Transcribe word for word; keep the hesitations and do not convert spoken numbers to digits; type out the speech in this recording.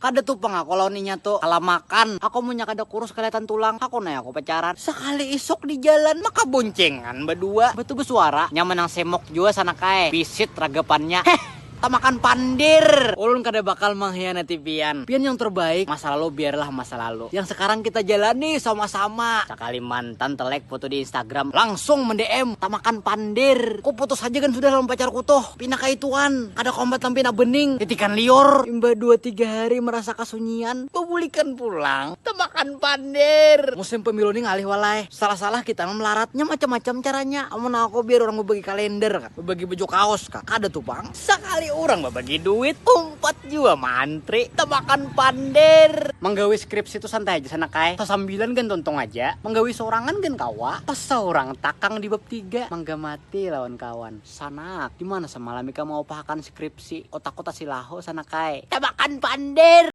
Ada tu pang aku lawan inya tu, kalah makan. Aku munnya kada kurus kelihatan tulang, aku naya aku pacaran. Sakali isuk di jalan, maka boncengan badua. Batu bersuara, nyaman nang semok jua sana kae. Pisit ragapannya. Heh, tamakan pandir. Ulun kada bakal mengkhianati pian. Pian yang terbaik, masa lalu biarlah masa lalu. Yang sekarang kita jalani sama-sama. Sakali mantan telek foto di Instagram, langsung men-D M, tamakan pandir. Ku putus aja kan sudah lawan pacarku tuh. Pina kaituan, kada kombat lawan pina bening. Titikan liur. Imbah dua tiga hari merasa kasunyian, bebulikan pulang. Tamakan pandir. Musim pemilu ni ngalih walai. Salah-salah kita melaratnya macam-macam caranya. Amun aku biar orang berbagi kalender kan. Berbagi baju kaos kah? Kada tuh pang. Sakali orang berbagi duit, umpat jua mantri. Tamakan pandir. Menggawe skripsi itu santai aja sana kae. Sasambilan kan tuntung aja. Menggawe sorangan kan kawa. Pas seorang takang di bab tiga. Mangga mati lawan kawan. Sanak, di mana semalam ikam mau pahakan skripsi? Otakku tasilaho sana kae. Tamakan pandir.